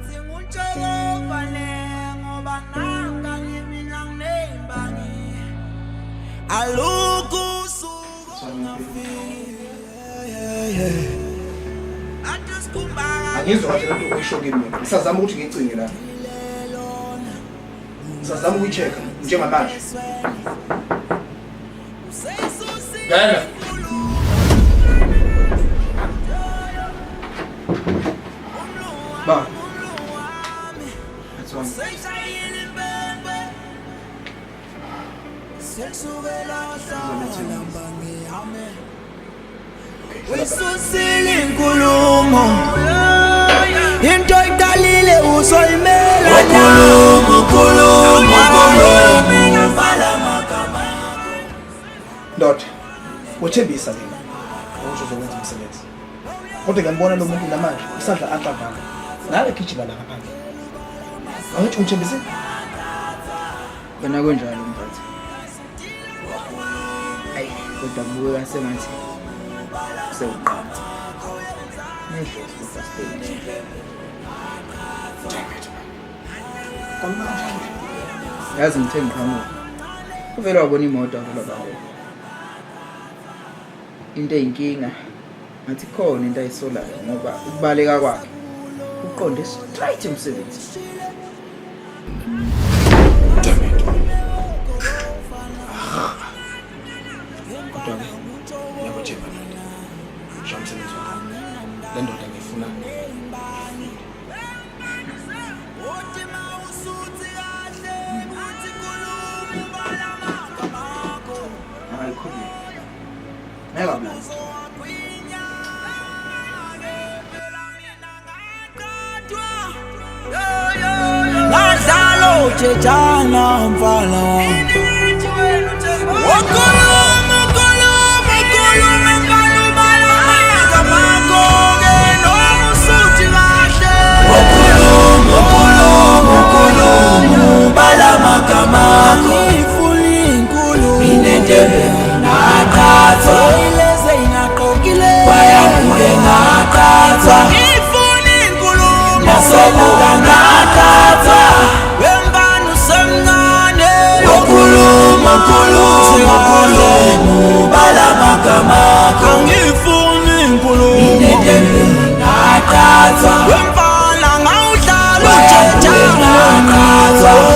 Athi nguJehova le ngoba nanga mina nginembangi. Alukho usuku ongafiki. Yeah. Athi sikhumba Angizwa kahle lento oyisho kimi mina. Ngisazama ukuthi ngicinge la. Ngisazama ukuyi-check-a njengamanje. Ngena. Ba. That's one. Uyisusile inkulumo into iqalile uzoyimela. Ukhuluma ukhuluma ukhuluma. Ndoda, wethembisa mina ukuthi uzokwenza umsebenzi. Kodwa ngiyambona lo muntu namanje usadla anhlamvana. Nawe gijima la ngaphandle. Angithi ungithembisile? Kona kunjalo mphathi. Ayi kodwa kubukeka sengathi sewuqansa. Nedlozi kodwa stage. Damn it, man. Kwamna kanjani? Yazi ngithe ngiqhamuka. Uvele wabona imoto wavela baleka. Into eyinkinga ngathi khona into ayisolayo ngoba ukubaleka kwakhe uqonde straight emsebenzini. Damn it. Kodwa ke ngiyakuthemba ndoda. Shaya umsebenzi wakho. Le ndoda ngifuna ifunde. Hayi khululeka. Ngeke abulale. Ngadlala ujejana mfana wami. Wakhuluma ukhuluma ukhuluma mfana ubala amagama akho-ke noma usuthi kahle. Wakhuluma ukhuluma ukhuluma ubala amagama akho. Angiyifuni inkulumo. Mina entebeni ngaqhathwa. Ileze ingaqokile. Bayabuye ngaqhathwa. Angiyifuni inkulumo. Nasobuka ngaqhathwa. Wemfana usemncane. Wakhuluma khuluma khuluma ubala amagama akho. Angiyifuni inkulumo. Mina entebeni ngaqhathwa. Wemfana ngawudlala ujejana.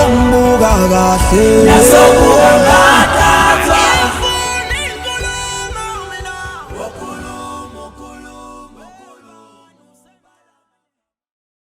Ngibuka kahle.